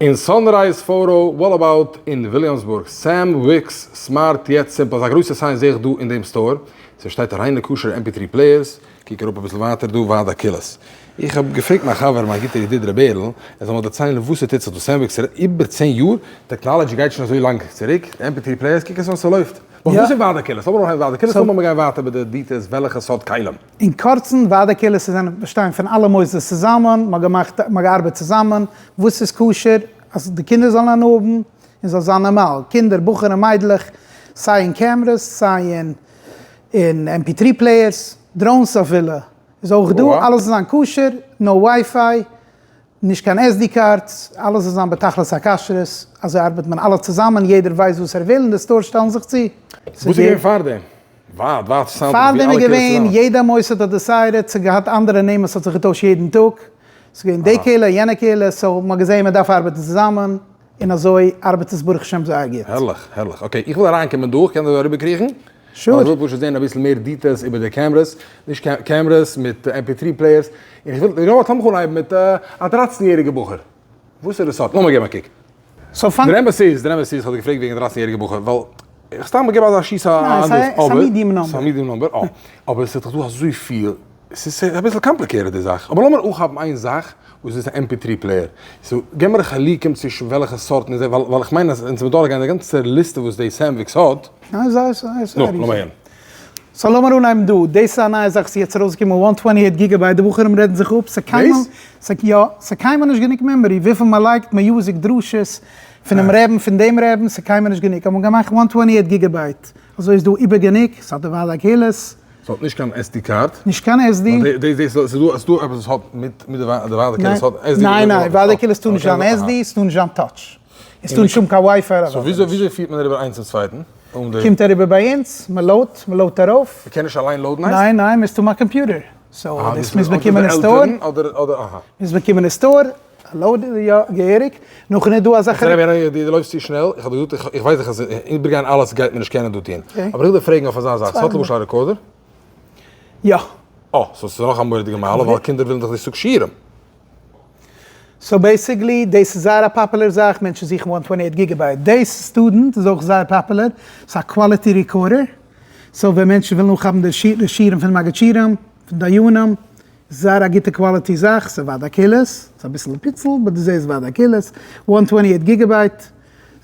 אין Sunrise Photo Wallabout אין וויליאמסבורג, Samwix Smart יעצט simple, אזא גרויסע sign זעה איך דא אין דעם store, ס'שטייט ריינע כשר'ע MP3 players, קוק אראפ אביסל ווייטער דא ועד הקהילות. איך האב געפרעגט מיין חבר מיין גוטער ידיד ר' בערל ער זאל מיר דערציילן וואס ס'טוט זיך דא, Samwix רעדט איבער צען יאר, technology גייט שוין אזוי לאנג צוריק, די MP3 players קוק עס אן ס'לויפט. וואס איז ועד הקהילות? לאמיר אנהייבן ועד הקהילות נאכדעם לאמיר גיין ווייטער מיט די details וועלכע סארט כלים. אין קורצן, ועד הקהילות זענען באשטיין פון אלע מוסדות צוזאמען, מ'האט געמאכט, מ'האט געארבעט צוזאמען, וואס איז כשר, אז די קינדער זאלן הנאה האבן, און זאל זיין נארמאל, קינדער, בחורים, מיידלעך, סיי אין cameras, סיי אין אין MP3 players, drones אפילו, איז אויך דא, אלעס זאל זיין כשר, no WiFi, נישט קיין SD cards, אלעס זאל זיין בתכלית הכשרות, אזוי ארבעט מען אלע צוזאמען, יעדער ווייסט וואס ער וויל און די stores שטעלן זיך צו. וואס איז געווען פארדעם? ווייט ווייט sound פארדעם איז געווען, יעדע מוסד האט decided, ס'האט געהאט אנדערע נעמען, ס'האט זיך געטוישט יעדן טאג, ס'איז געווען די קהילה, יענע קהילה, so מ'האט געזען מ'דארף ארבעטן צוזאמען, און אזוי ארבעט עס ברוך השם זייער גוט. הערליך, הערליך. okay, איך וויל אריינקומען דא, איך קען דא אריבערקריכן? Sure. איך וויל פשוט זען אביסל מער details איבער די cameras, נישט cameras מיט MP3 players, און איך וויל, יא, לאמיך אנהייבן מיט א דרייצן יעריגע בחור, וואס איז די סארט, לאמיר געבן א קוק. So פאנג. דער אמת איז, דער אמת איז, איך האב דיר געפרעגט וועגן דרייצן יעריגע בחור, ווייל איך סתם געב אזא שיס א ניין, ס'איז א medium number. ס'איז א medium number, אה. אבער ס'איז דאך דא אזויפיל, ס'איז אביסל complicated די זאך, אבער לאמיר אנכאפן איין זאך וואס איז א MP3 player, so געב מיר חילוקים צווישן וועלכע סארטן איז, ווייל איך מיין אז אונז וועלן דורכגיין די גאנצע ליסטע וואס די Samwix האט. ניין, זייער זייער נו, לאמיר הערן. So לאמיר אנהייבן דא, דאס איז א נייע זאך, ס'איז יעצט ארויסגעקומען one twenty eight gigabyte, די בחורים רעדן זיך אפ, ס'קיינמאל, יא, ס'קיינמאל נישט גענוג memory, וויפיל מ'לייגט music, דרשות, פונעם רעבן, פון דעם רעבן, ס'קיינמאל נישט גענוג, האט מען געמאכט one twenty eight gigabyte, אזוי איז דא איבער גענוג, ס'האט די ועד הקהילות. ס'האט נישט קיין SD card? נישט קיין SD. ס'איז דא עפעס וואס האט מיט די ועד הקהילות האט SD? ניין ניין, ועד הקהילות טאר נישט זיין SD, ס'טאר נישט זיין touch. עס טאר נישט האבן קיין WiFi אדער so וויאזוי פירט מען אריבער איינס צום צווייטן? קומט אריבער ביי אונז, מען load ט, מען load ט ארויף. מען קען נישט אליין load ן הייסט? ניין ניין, מוזט האבן א קאמפיוטער. So דאס מוז מען קומען אין store. מוז מען קומען אין store, load יא געהעריג, נאכדעם איז דא אזעלכע. דו לויפסט צו שנעל, איך האב דיר געזאגט איך ווייס דאך אז איבערגיין אלעס גייט מען נישט קענען דא טון. אבער איך וויל דיר פרעגן אויף אזא זאך, ס'האט למשל א recorder? יא. אה, so ס'איז נאך א מורא'דיגע מעלה ווייל קינדער ווילן דאך נישט זאגן שיעורים. So basically דאס איז זייער א פאפולער זאך, מענטשן זוכן one twenty eight gigabyte, דאס student איז אויך זייער פאפולער, ס'איז א quality recorder, so ווען מענטשן ווילן אנכאפן די שיעורים פון מגיד שיעורים, פון דיינים, איז זייער א גוטע quality זאך, ס'איז ועד הקהילות, ס'איז אביסל פיצל, but דו זעסט ועד הקהילות, one twenty eight gigabyte,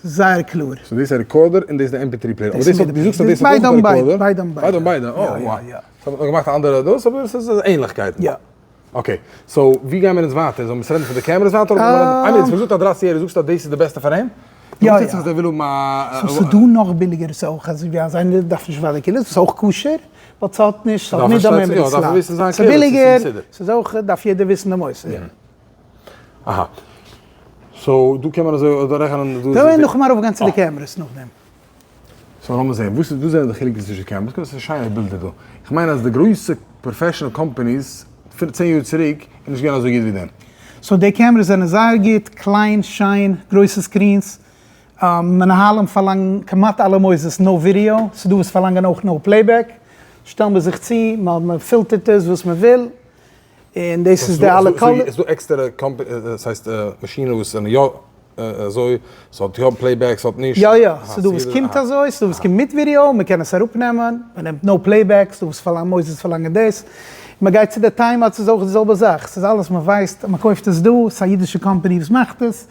זייער קלאר. So דאס איז א recorder און דאס איז די MP3 player, אבער דאס האט, דו זאגסט אז דאס האט אויך א recorder? ביידע האבן ביידע. ביידע האבן ביידע, אה וואו. ס'האט נאר געמאכט א אנדערע דאס, אבער ס'איז ענליכקייטן. יא. Okay, so ווי גייען מיר אונז ווייטער? זאלן מיר עס רעדן פון די cameras ווייטער אדער זאל מען רעדן, איין מינוט, מ'זאגט א דרייסיג יעריג, זאגסטו אז דאס איז די בעסטע פאר אים? יא יא. זאגסט אז ער וויל האבן א. So ס'דא נאך ביליגערס אויך, אזוי ווי אז איינער דארף נישט ועד הקהילות, וואס איז אויך כשר, but ס'האט נישט, ס'האט נישט די memory slot. ס'איז ביליגער, ס'איז אויך, דארף יעדער וויסן די מוסד. אהא. So דא קען מען אזוי רעכענען דא. דא וועל איך נאכאמאל ארויפגיין צו די cameras נאכדעם. So לאמיר זעהן, וואס איז, וואס זענען די חילוקים צווישן cameras? קודם ס'איז שיינע בילדער דא. איך מיין אז די גרויסע professional companies פון צען יאר צוריק איז נישט געווען אזוי גוט ווי דעם. So די cameras זענען זייער גוט, קליין, שיין, גרויסע screens, מנהלים פארלאנגן כמעט אלע מוסדות no video, ס'דא וואס פארלאנגען אויך no playback, שטעלן מיר זיך צו, מען פילטערט עס וואס מען וויל, און דאס איז די אלע קאלער. איז דא עקסטערע קאמפעני, ס'הייסט מאשינען וואס זענען יא אזוי, ס'האט יא playback ס'האט נישט? יא יא, ס'דא וואס קומט אזוי, ס'דא וואס קומט מיט ווידיאו, מען קען עס אראפנעמען, מען נעמט no playback, ס'דא וואס פארלאנגען מוסדות פארלאנגען דאס, מען גייט צו די טיים אוט ס'איז אויך די זעלבע זאך, ס'איז אלעס מען ווייסט מען קויפט עס דא, ס'איז א אידישע קאמפעני וואס מאכט עס,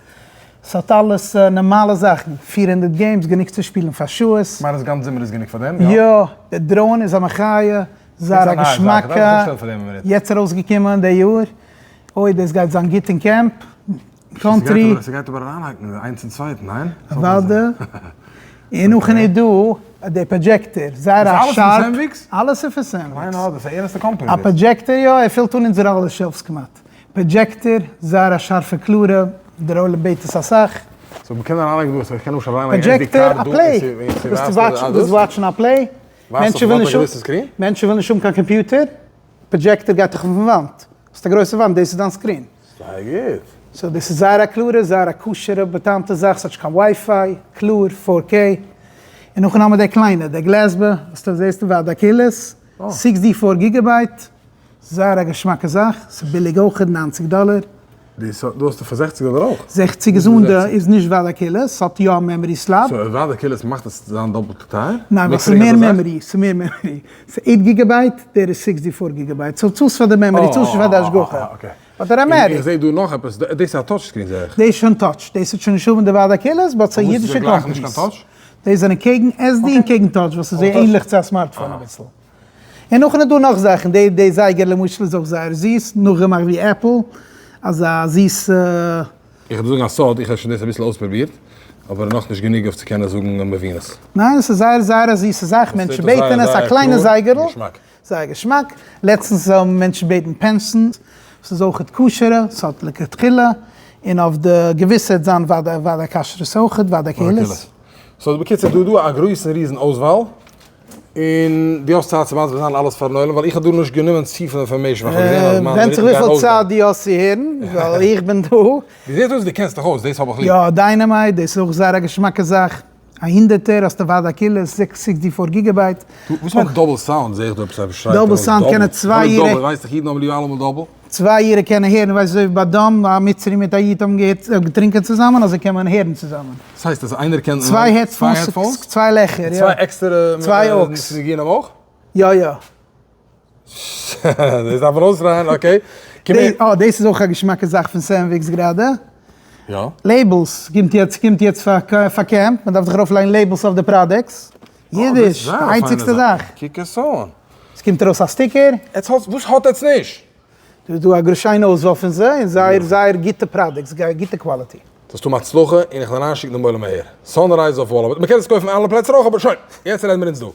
ס'האט אלעס נארמאלע זאכן, 400 games גענוג צו שפילן פאר שעות. כ'מיין אז גאנץ זומער איז גענוג פאר דעם, יא? יא, די drone איז א מחיה, זייער א געשמאקע, יעצט ארויסגעקומען די יאר, אוי דאס גייט זיין גוט אין camp, country. ס'גייט אבער אריינהאקן איינס אין צווייטן, ניין? אוואדע. און נאכן איז דא די projector, זייער א שארפ. אלעס איז פון Samwix. א projector יא, ער פילט אן אונזערע אלע shelves כמעט. projector, זייער א שארפע קלארע, דער עולם בעט עס אסאך. So מ'קען אריינלייגן דא, so איך קען למשל אריינלייגן SD card דא. projector, א play. ווילסט watch ן א play? מענטשן ווילן נישט האבן קיין קאמפיוטער, projector גייט דאך אויפן וואנט, האסט א גרויסע וואנט, דאס איז דיין screen. זייער גוט. So דאס איז זייער א קלארע, זייער א כשר'ע, בא'טעמ'טע זאך, ס'האט נישט קיין WiFi, קלאר, פאר K. און נאכדעם האבן מיר די קליינע, די גלעזבע, וואס דו זעסט ועד הקהילות, sixty four gigabyte, זייער א געשמאקע זאך, ס'איז ביליג אויכעט, 90 דאלער. דאס דא האסטו פאר זעכציג דאלער אויך. זעכציג איז אן די איז נישט ועד הקהילות, ס'האט יא א memory slot. so ועד הקהילות מאכט עס זיין דאפלט טייער? ניין ווייל ס'איז מער memory, ס'איז מער memory, ס'איז eight gigabyte, דער איז 64 gigabyte, so צאלסט פאר די memory, צאלסט נישט פאר די השגחה. האט ער א מעריב. איך זעה דא נאך עפעס, דאס איז א touch screen זעה איך. דאס איז שוין touch, דאס וועט שוין נישט האבן די ועד הקהילות, but ס'איז אידישע companies. דאס זענען קעגן SD און קעגן touch, וואס איז זייער ענליך צו א smartphone אביסל. און נאכדעם איז דא נאך זאכן, די די זייגער למשל איז אויך זייער זיס, נאכגעמאכט ווי Apple, אזא זיסע. איך וועל דיר זאגן א סוד, איך האב שוין דאס אביסל אויספרובירט, אבער נאכנישט גענוג אויף צו קענען זאגן מבינות. ניין, עס איז זייער זייער א זיסע זאך, מענטשן בעטן עס, א קליינע זייגערל. זייער געשמאק, לעצטנס האבן מענטשן בעטן פענסן, ס'איז אויכעט כשר'ע, ס'האט לכתחילה, און אויף די געוויסע וועט זיין ועד הכשרות אויכעט, ועד הקהילות. so בקיצור דא איז דא א גרויסן ריזן אויסוואל, און דו האסט צייט צו מסביר זיין אלעס פארן עולם, ווייל איך האב דא נישט גענומען צופיל information ווייל כ'האב געזען אז מיין ווענדט זיך וויפיל צייט דו האסט צו הערן, ווייל איך בין דא. דו זעסט אויס דו קענסט דיך אויס, דאס האב איך ליב. יא, Dynamite, דאס איז אויך זייער א געשמאקע זאך. א הונדערטער האסטו ועד הקהילות, sixty four gigabyte. וואס מיינט double sound? זעה איך דא עפעס א שרייט double sound קענען צוויי אירע. double ווייסט איך אידן האבן ליב אלעמאל double. צוויי אירע קענען הערן ווייסט אזוי ווי ביי דם א מצרי מיט א איד האבן געהערט געטרינקען צוזאמען אזוי קען מען הערן צוזאמען. דאס הייסט אז איינער קען צוויי headphones צוויי לעכער יא. צוויי עקסטערע צוויי aux. ניגונים אויך? יא יא. דאס דארף מען אויסטרייען, okay. אה, דאס איז אויך א געשמאקע זאך פון Sandviks גראדע. יא. labels, קומט יעצט, קומט יעצט פאר פאר camp, מען דארף זיך ארויף לייגן labels אויף די products. אידיש, די איינציגסטע זאך. קוק עס אן. עס קומט ארויס א sticker. עטס האטס, וואס האט עטס נישט? דא איז דא א שיינע אויסוואל פון זיי, און זייער זייער גוטע products, גוטע quality. זאלסט האבן הצלחה, און איך וועל אריינשיקן דעם עולם אהער. Sunrise אויף Wallabout. מען קען עס קויפן אין אלע פלעצער אויך, אבער שוין, יעצט רעדן מיר אונז דא.